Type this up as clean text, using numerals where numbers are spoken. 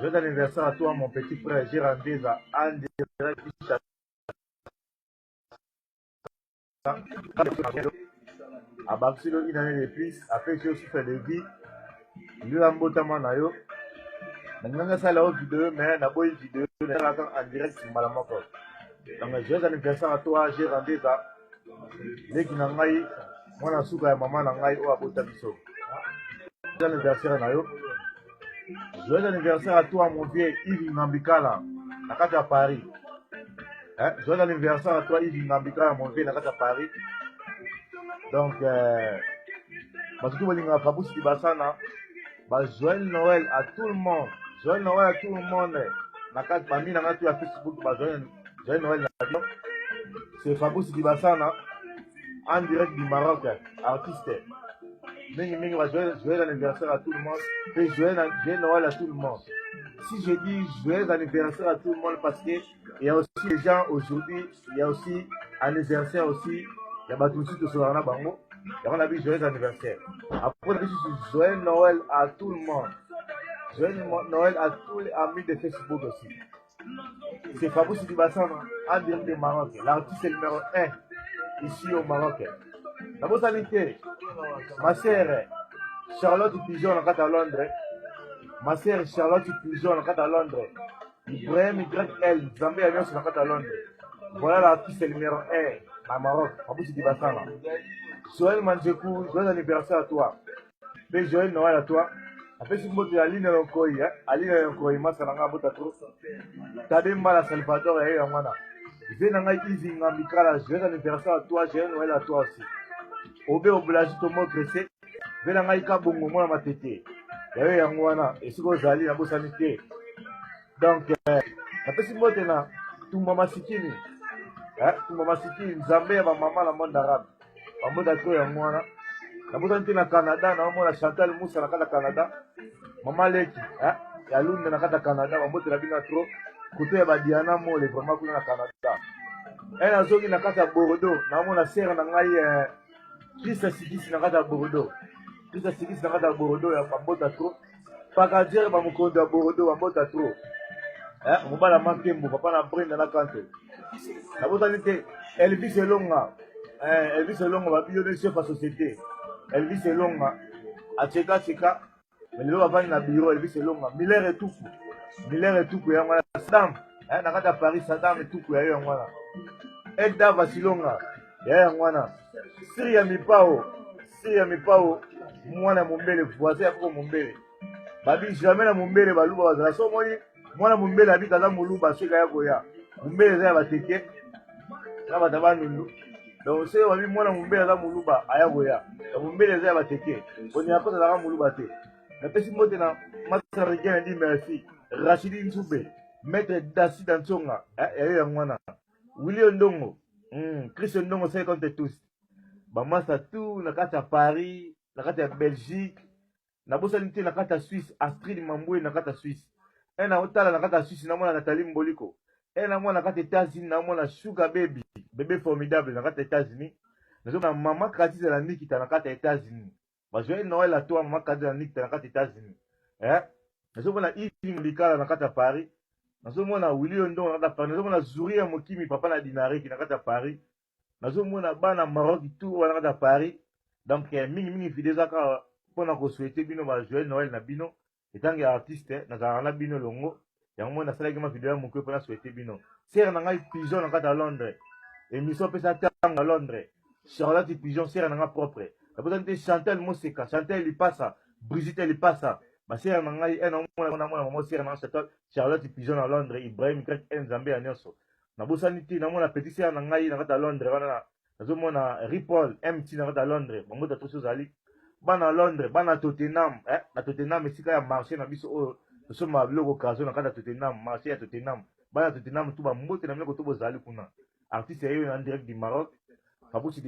Joyeux anniversaire à toi mon petit frère Gérard Ndeza en direct abakisi yo une année de plus, apesi yo souffle de vie lelo mbotama na yo. Nalingaki nasala yo video, mais naboyi video, nasalaka en direct mbala moko. Donc joyeux anniversaire à toi Gérard Ndeza, leki na ngai, mwana suka ya mama na ngai oyo abota biso. Joyeux anniversaire na yo. Joyeux anniversaire à toi mon vieux Yves Ngambikala na kati ya Paris. Hein? Joyeux anniversaire à toi Yves Ngambikala mon vieux na kati ya Paris. Donc bato tu balingaka Fabrice Dibasana, ba joyeux Noël à tout le monde. Joyeux Noël à tout le monde. Na kati bami na ngai tu ya Facebook, ba joyeux Noël na bino. C'est Fabrice Dibasana en direct du Maroc, artiste. Mingi mingi ba joyeux anniversaire à tout le monde et joyeux Noël à tout le monde. Si je dis joyeux anniversaire à tout le monde, parce que il y a aussi des gens aujourd'hui, il y a aussi anniversaire aussi, il y a bato mosusu tosolaka na bango, yango na bi joyeux anniversaire. Après na biso, joyeux Noël à tout le monde. Joyeux Noël à tous les amis de Facebook aussi. C'est Fabrice Dibasana, en direct de Maroc, l'artiste numéro 1 ici au Maroc. Nabosani te ma sœur Charlotte Pigeon na kati ya Londres, ma sœur Charlotte Pigeon na kati ya Londres, Ibrahim YL Nzambe ya nyonso na kati ya Londres. Voilà l'artiste numéro 1 na Maroc, Fabrice Dibasana. Joël Manjeku, joyeux anniversaire à toi. Mpe joyeux Noël à toi. Apesi mbote ya Aline Lonkoi, eh? Aline Lonkoi, masa na ngai abota trop. Tade Mbala Salvador ya ye yango wana. Ve na ngai Izi Ngambikala, joyeux anniversaire à toi, joyeux Noël à toi aussi. Obe Oblaji Tomo Gressé, ve na ngai Kabongo mwana matete. Ya ye yango wana, esika ozali nabosani te. Donc napesi mbote na Tumba Masikini. Eh, Tumba Masikini, Nzambe ya ba mama na monde arabe. Bambota to yango wana. Nabosani te na Canada, naomona Chantal Moussa na kati ya Canada. Mama Leki, eh, ya Lunda na kati ya Canada, bambote na bino trop. Koto ya ba Diana Mole vraiment kuna na Canada. Eh, nazongi na kati ya Bordeaux, naomona sœur na ngai Christa Sikisi na kati ya Bordeaux. Christa Sikisi na kati ya Bordeaux ya bambota trop. Pakadiere ba mokonzi ya Bordeaux bambota trop. Eh, mobala Mankembo, papa na Brenda na Kanto. Nabosani te Elvis Elonga. Eh, Elvis Elonga babi yo nde chef ya société. Elvis Elonga acheka cheka, mais lelo bavandi na bureau Elvis Elonga. Miller Etuku. Miller Etuku yango wana Saddam. Eh, na kati ya Paris Saddam Etuku ya yo yango wana. Edda Vasilonga ya yango wana. Syria Mipao. Syria Mipao mwana mombele voisin ya koko mombele. Babi jamais na mombele baluba bazala so omoni mwana mombele abika aza moluba soki aya koya mombele eza ya bateke na bato ya bandundu. Donc soki babi mwana mombele aza moluba aya koya ya mombele eza ya bateke oninga kosa azalaka moluba te. Napesi mbote na Masa Regain di merci Rachidi Nzube maître Dasi Dantsonga ya yo yango wana Willy Ndongo, Chris Ndongo c'est contre tous bamasa tout na kati ya Paris, na kati ya Belgique, nabosani te na kati ya Suisse Astrid Mambwe na kati ya Suisse. E na otala na kati ya Suisse namona Nathalie Mboliko. E namona na kati ya États-Unis namona Sugar Baby, bébé formidable na kati ya États-Unis. Nazomona mama Katiza na Nikita na kati ya États-Unis. Ba joyeux Noël à toi mama Katiza na Nikita na kati ya États-Unis. Eh, nazomona Yves Mbikala na kati ya Paris. Nazomona Willy Ndongo na kati ya Paris. Nazomona Zuri ya Mokimi papa na Dinariki na kati ya Paris. Nazomona bana Maroc tout wana kati ya Paris. Donc mingi mingi video eza kaka mpona kosouhaiter bino ba joyeux Noël na bino. Etange ya artiste nazalaka na bino elongo. Yango moi nasalaki ma video ya moke mpona souhaiter bino. Sœur na ngai Pigeon na kati ya Londres. Émission pesa tango na Londres. Charlotte Pigeon sœur na ngai propre. Nabosani te Chantal Moseka, Chantal Lipasa, Brigitte Lipasa. Ba sœur na ngai na mona mama sœur na ngai Chantal, Charlotte Pigeon na Londres, Ibrahim Grec Nzambe ya nyonso. Nabosani te namona petit sœur na ngai na kati ya Londres wana nazomona Ripoll MT na kati ya Londres. Bambota tosi ozali bana Londres, bana Tottenham, na Tottenham esika ya marché na biso oyo tosomba biloko occasion na kati ya Tottenham, marché ya Tottenham. Bana Tottenham tu bambote na biloko to bozali kuna. Artiste ya yo na direct du Maroc, Fabrice.